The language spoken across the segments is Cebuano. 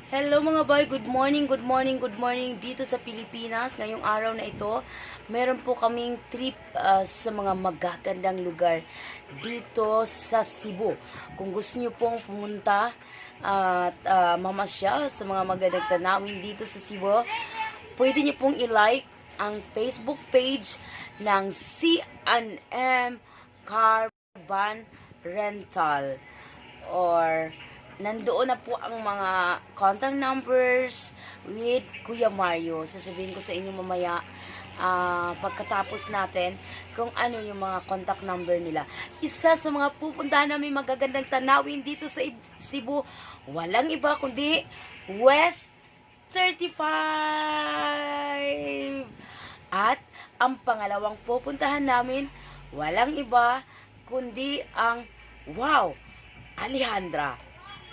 Hello, mga boy, good morning, good morning, good morning dito sa Pilipinas. Ngayong araw na ito, meron po kaming trip sa mga magagandang lugar dito sa Cebu. Kung gusto niyo pong pumunta at mamasyal sa mga magandang tanawin dito sa Cebu, pwede niyo pong i-like ang Facebook page ng C&M Car Van Rental or nandoon na po ang mga contact numbers with Kuya Mario. Sasabihin ko sa inyo mamaya pagkatapos natin kung ano yung mga contact number nila. Isa sa mga pupuntahan namin magagandang tanawin dito sa Cebu, walang iba kundi West 35! At ang pangalawang pupuntahan namin, walang iba kundi ang, wow, Alejandra.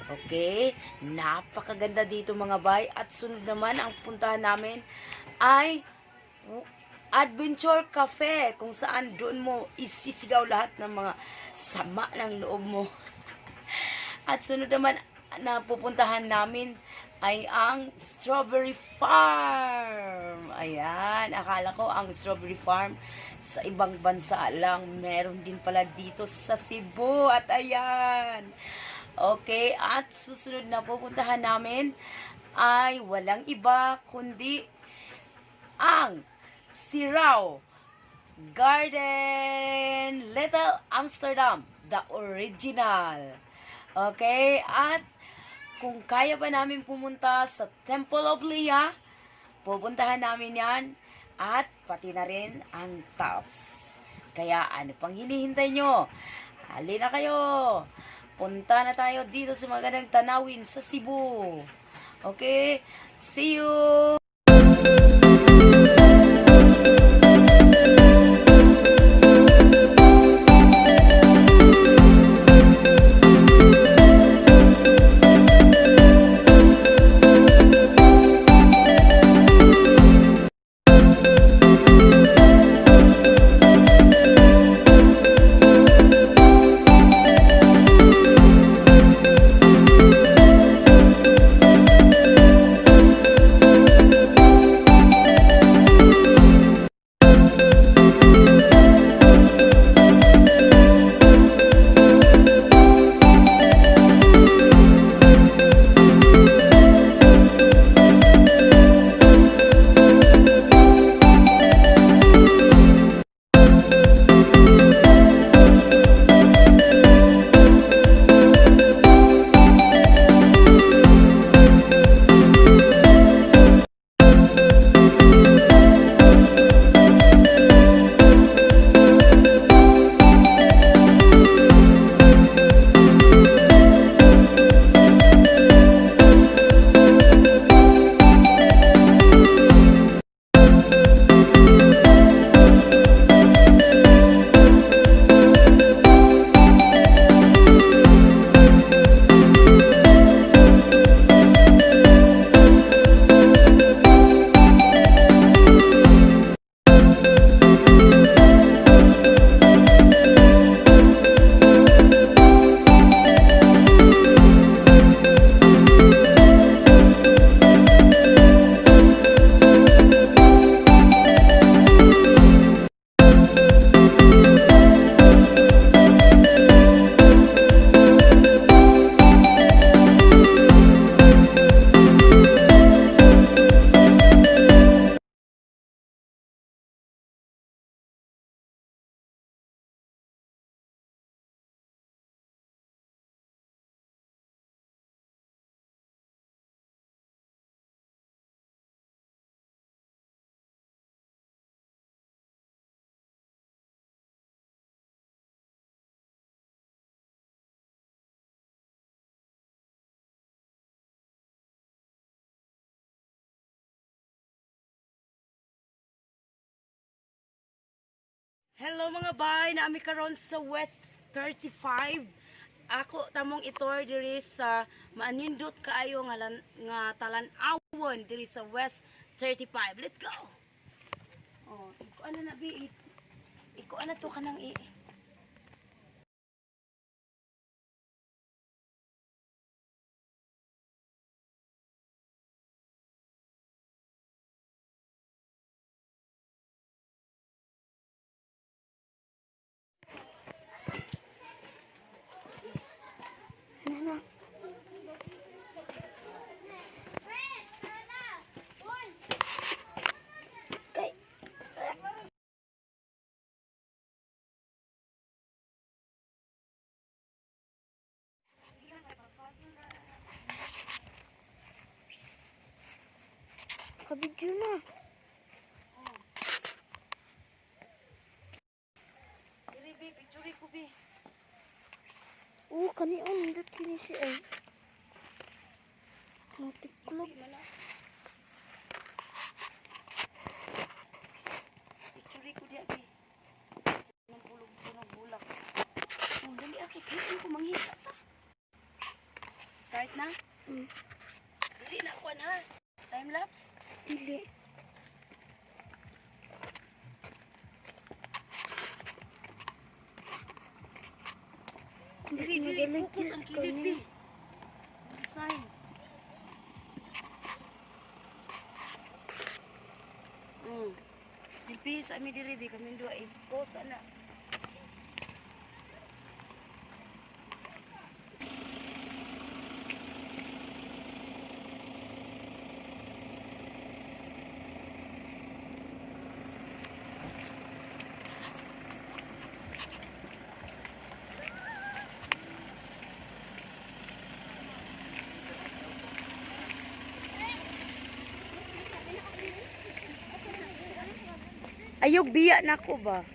Okay? Napakaganda dito, mga bay. At sunod naman ang puntahan namin ay Adventure Cafe, kung saan doon mo isisigaw lahat ng mga sama ng loob mo. At sunod naman na pupuntahan namin ay ang Strawberry Farm. Ayan, akala ko ang Strawberry Farm sa ibang bansa lang. Meron din pala dito sa Cebu. At ayan. Okay, at susunod na pupuntahan namin ay walang iba kundi ang Sirao Garden, Little Amsterdam, the original. Okay, at kung kaya pa namin pumunta sa Temple of Leah, pupuntahan namin yan at pati na rin ang Tops. Kaya ano pang hinihintay nyo? Halina kayo! Punta na tayo dito sa magandang tanawin sa Cebu. Okay? See you! Hello, mga bay, naami karon sa West 35. Ako tamong itor diri sa maanindot kaayo nga nga talan-awon diri sa West 35. Let's go. Oh, iko ana na bi. Iko ana to kanang i. Na. Kay. Kabidyo na. Diri bi, picture ko bi. Oo, kani oh, nindot kini siya ay. Matiklog. Picture ko diya bi. Nang pulog punong bulak. Oh, dali ako, dili ko manghita ta. Start na? Dili na kuan ha. Time lapse. Dili. Dili, dili, focus ang kilid bi. Sign. Silpi sa ami diri bi kami duha is posa na. Ayog biya nako ba?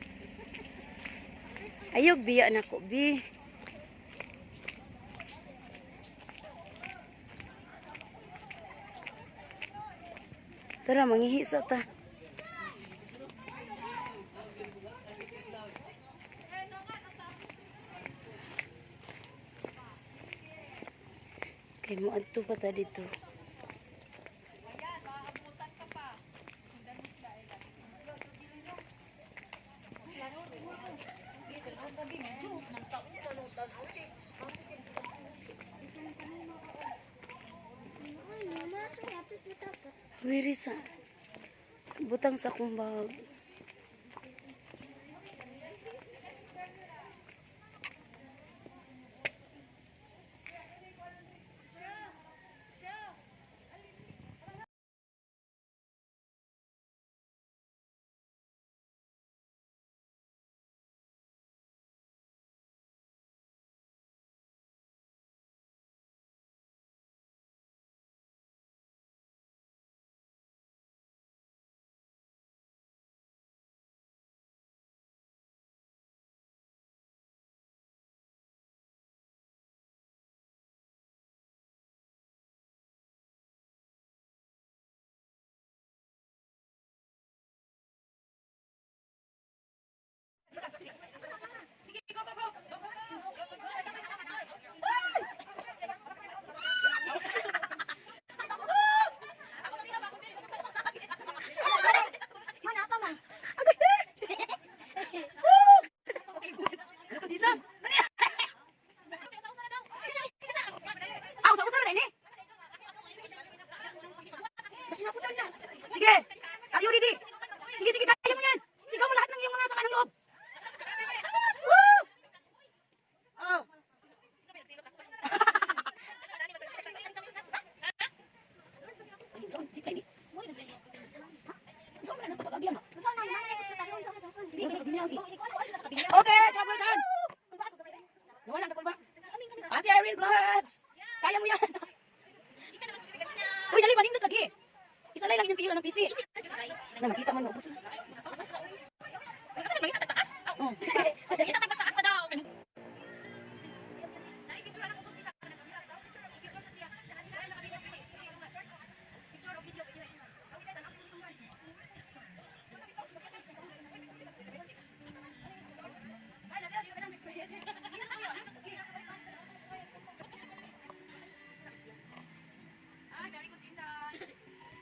Ayog biya nako bi. Tara, mangihi sa ta. Kay mo adto pa ta dito. Wiri sa butang sa akong bag. Jesus! Ah, usa-usa na ini. Sige! Are you ready? Sige, sige, kaya mo yan! Sigaw mo lahat ng iyong mga sama ng loob! Woo! Oh. Ay, saan? Zipline eh. Saan na ito pag-agyan? Hindi, sa kabinyag eh. Okay, trouble done! Nawala ang kakulba. Ate Irene Vlogs! Kaya mo yan! Uy, dali, manindot lagi! Isalay lang inyong tira ng PC. Na, makita man, maubos na. Oh.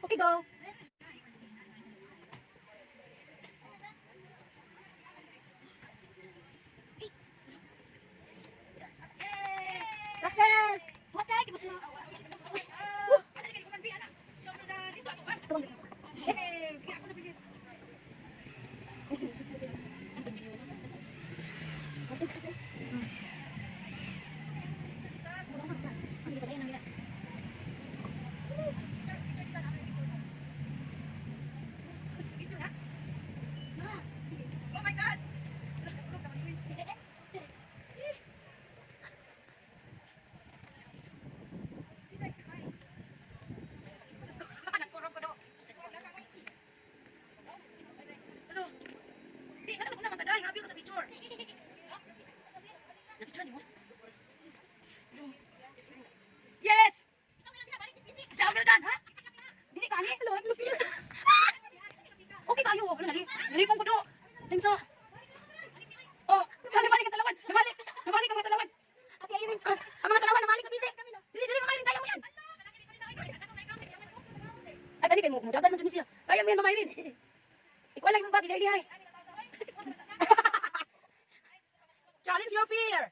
Okay, go. Success! Ani? Okay kayo. Wala nali. Nalipong ko do. Limsa. Oh, namalik ang talawan. Namalik. Namalik ang mga talawan. Ate Irene, ah, ang mga talawan namalik sa bisik. Dili, dili, Mama Irene, kaya mo yan. Ay, kani kay mo, mudagan man jud ni siya. Kaya mo yan, Mama Irene. Ikaw lang yung bag, ilay. Challenge your fear.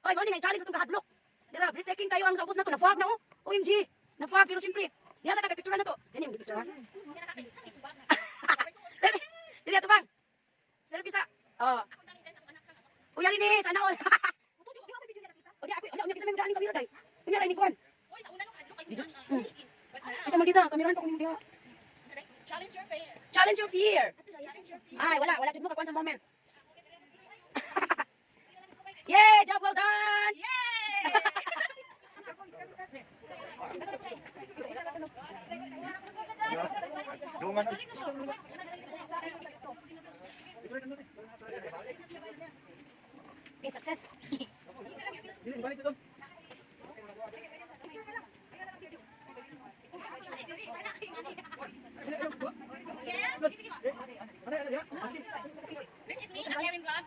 Oy, mo ni nga challenge atong kahadlok. Dira, breathtaking kayo ang sa ubos na to, nag-fog na oh. OMG. Nag-fog pero simple. Diha sa kag picture na to. Dini mo picture. Selfie. Dili ato bang. Selfie sa. Oh. Kuya Rini, sana all. O di ako, wala unya kinsa may daaning kamera day. Unya ra ni kuan. Ito mo dito, kamerahan pa ko nimo diha. Challenge your fear. Challenge your fear. Ay, wala, wala jud mo kakuan sa moment. Yay, job well done. Yay! Okay, success. This is me, Ate Irene Vlog.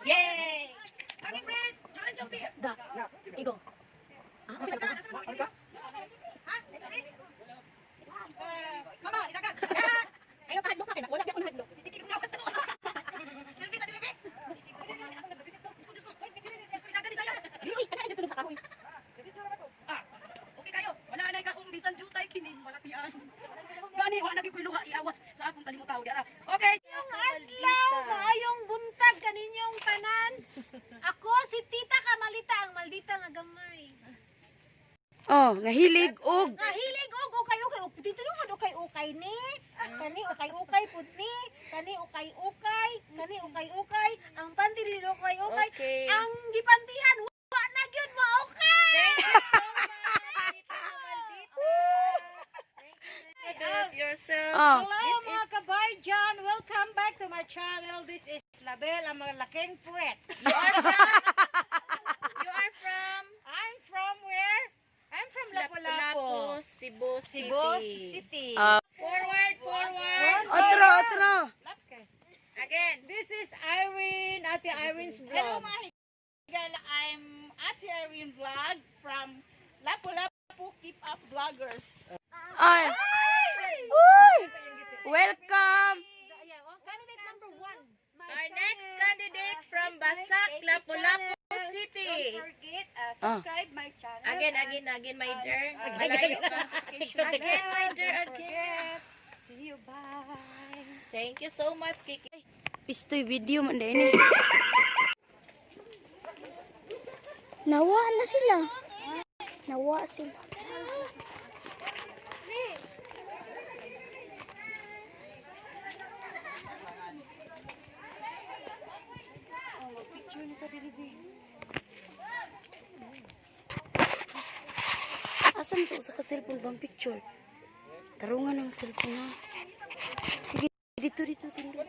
Yay! Hanging friends, challenge your fear. Da. Igo. Ah, okay ka. Ha? Mama, inagan. Ayaw kahadlok ka kay wala gyud ako nahadlok. Selfie sa dili. Dili oy, kana dito sa kahoy. Ah, okay kayo. Wala na ka bisan jutay kini malatian. Gani wa na gyud koy luha iawas sa akong kalimutaw dara. Okay. Maayong adlaw, maayong buntag kaninyong tanan. Ako si Tita Kamalita, ang maldita nga gamay. Oh, ngahilig og Nga hilig og ukay-ukay, dito naman ukay-ukay ni. Kani ukay-ukay pud ni, kani ukay-ukay, kani ukay-ukay, ang panty dili ukay-ukay. Okay. Ang gipantihan wa na gyud mo okay. Thank you so much, Tita Maldita. Introduce yourself. Oh. Hello mga kabarjan, welcome back to my channel. This is Label, ang mga laking puwet. You are from You are from I'm from where? I'm from Lapu-Lapu. Lapu-Lapu, Cebu City. Cebu City. Forward, forward. Otro, otro. Again. This is Irene, Ate Irene's vlog. Hello mga higala. I'm Ate Irene Vlog from Lapu-Lapu Keep Up Vloggers. Ay. Uy! Welcome. Candidate number 1. Our next candidate from Basak, Lapu-Lapu City. Don't forget, subscribe my channel. Again, again, again, my dear. Malayo pa. Again, my dear, again. See you, bye. Thank you so much, Kiki. Pistoy video man din eh. Nawa na sila. Nawa sila. Asan to sa ka cellphone bang picture? Tarungan ang cellphone ha. Sige, dito dito tindog.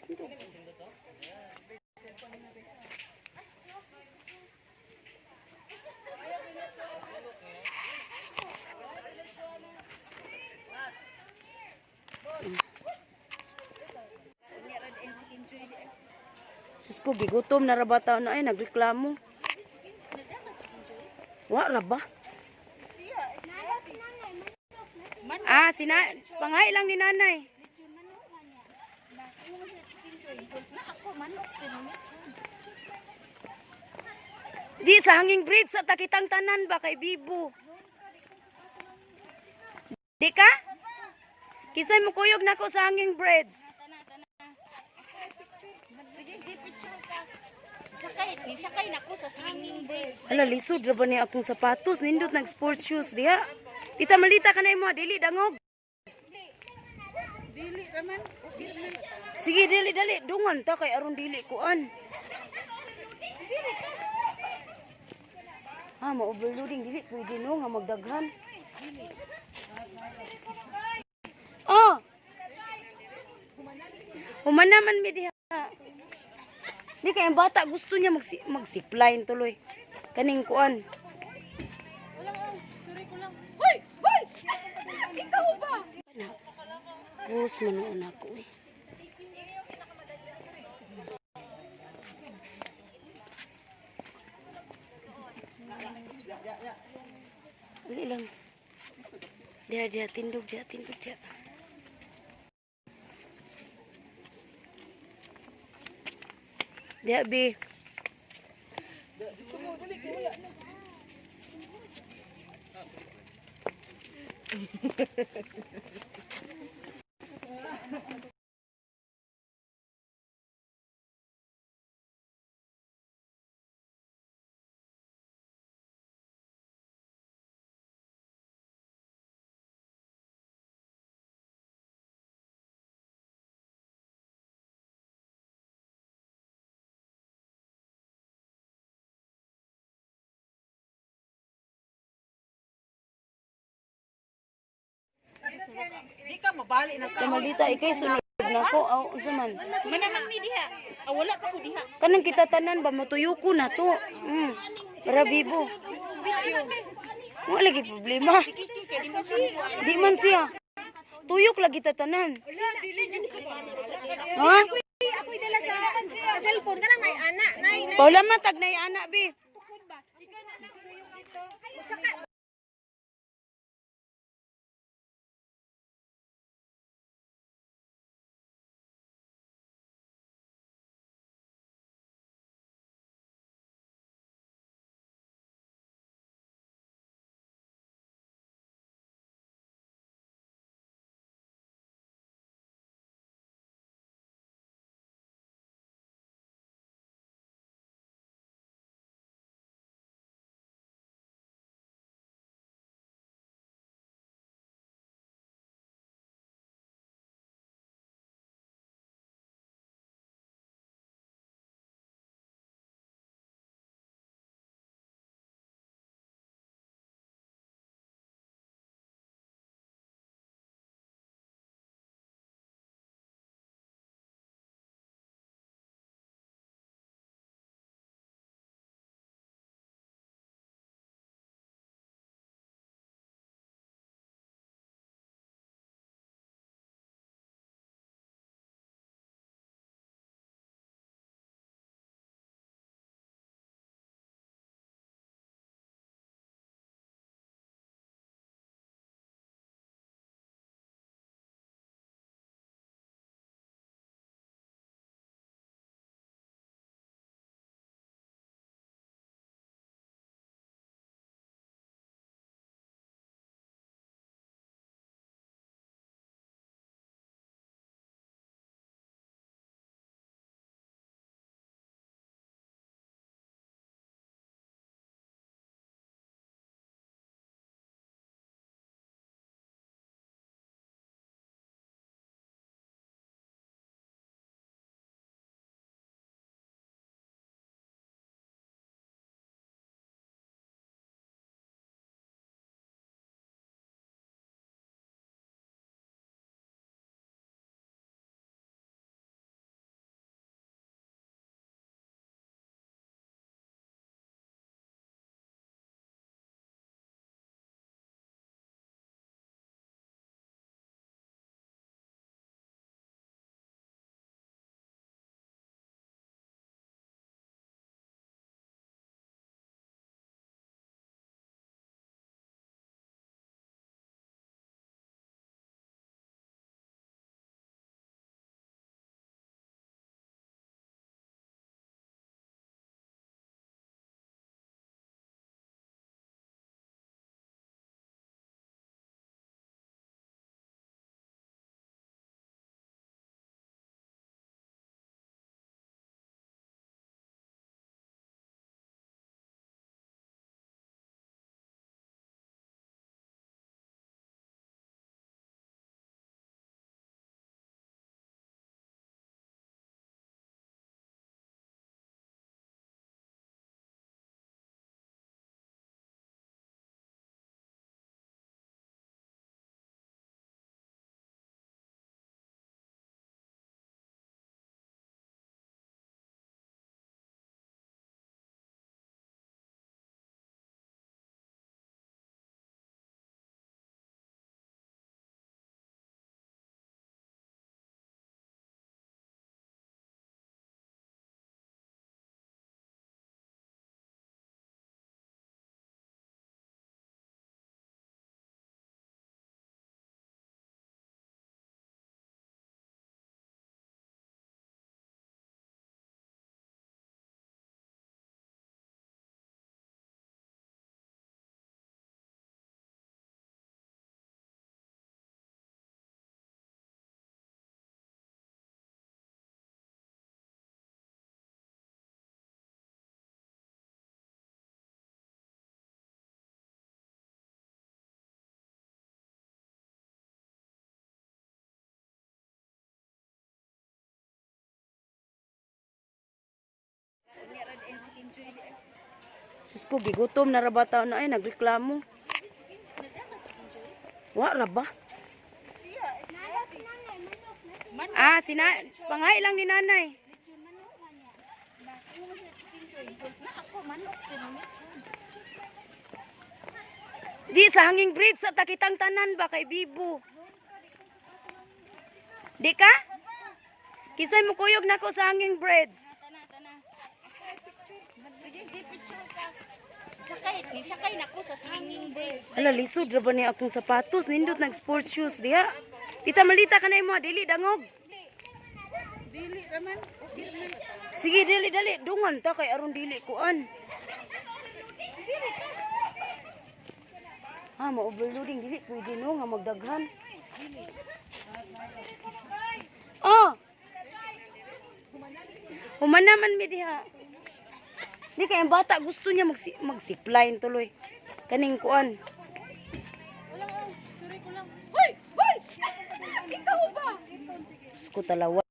Tindog. Diyos ko, gigutom na ra ba tao na ay, nagreklamo. Wa ra ba? Ah, sina pangay lang ni nanay. Di sa hanging bridge sa takitang tanan ba kay Bibo. Di ka? Kisay mo kuyog nako sa hanging bridge. Sakay na ko sa swinging bridge. Ala lisod ra ba ni akong sapatos nindot nag sports shoes diha. Tita Malita kanay mo dili dangog. Dili raman. Sige dili dali dungan ta kay aron dili kuan. Ah, ma-overloading dili pwede no nga magdaghan. Oh. Human naman mi diha. Di kay ang bata gusto niya mag zipline tuloy. Kaning kuan. Hoy! Hoy! Ikaw ba? Kana. Hus man ako eh. Dali lang. Diha, diha, tindog, diha, tindog, diha. Diha, bi. Di ka mabali na Kay malita ikay sunod na ko. Aw, unsa man? Manaman ni diha. Ah, wala pa ko diha. Kanang kita tanan ba motuyo ko na to. Para bibo. Wala lagi problema. Kiki kay di man siya mukuan. Di man siya. Tuyok lagi tatanan. Ha? Ako'y dala sa cellphone ka lang nay ana, nay. Paula man tag nay ana bi. Tukod ba? Ikaw na lang dito. Usa ka. Diyos ko, gigutom na ra ba tao na ay, nagreklamo. Wa ra ba? Ah, sina pangay lang ni nanay. Di sa hanging bridge sa takitang tanan ba kay Bibo. Di ka? Kisay mo kuyog nako sa hanging bridge. Tana, tana. Sige, di picture ka. Sakay, sakay na ko sa swinging bridge. Ala, lisod ra ba ni akong sapatos? Nindot nag sports shoes diha. Tita Malita ka na imo, dili dangog. Dili raman. Dili man. Sige, dili dali, dungan ta kay aron dili kuan. Ah, ma-overloading dili pwede no nga magdaghan. Oh. Humana man mi diha. Di kay ang bata gusto niya magsi mag-zipline tuloy. Kaning kuan. Hoy! Hoy! Ikaw ba? Diyos ko talawa.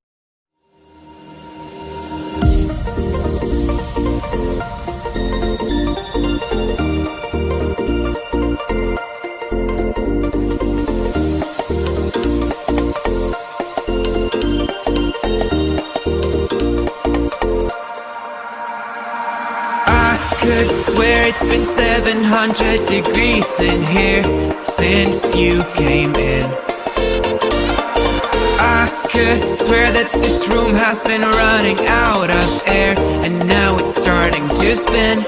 I could swear it's been 700 degrees in here since you came in. I could swear that this room has been running out of air and now it's starting to spin.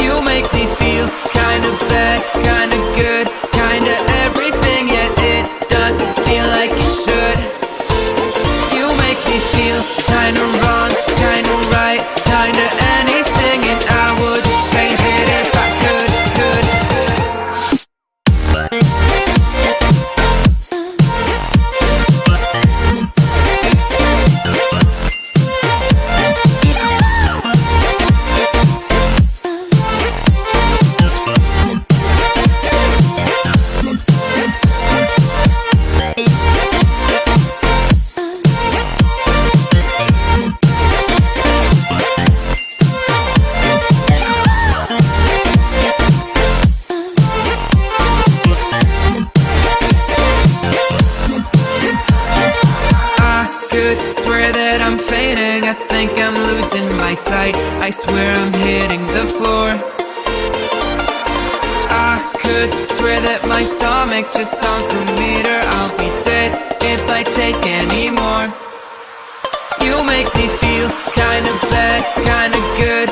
You make me feel kinda bad, kinda good, kinda everything, yet it doesn't feel like it should. You make me feel kinda wrong, kinda right, kinda anything, and I would change it if I could. I could swear that I'm fading. I think I'm losing my sight. I swear I'm hitting the floor. I could swear that my stomach just sunk a meter. I'll be dead if I take any more. You make me feel kinda bad, kinda good.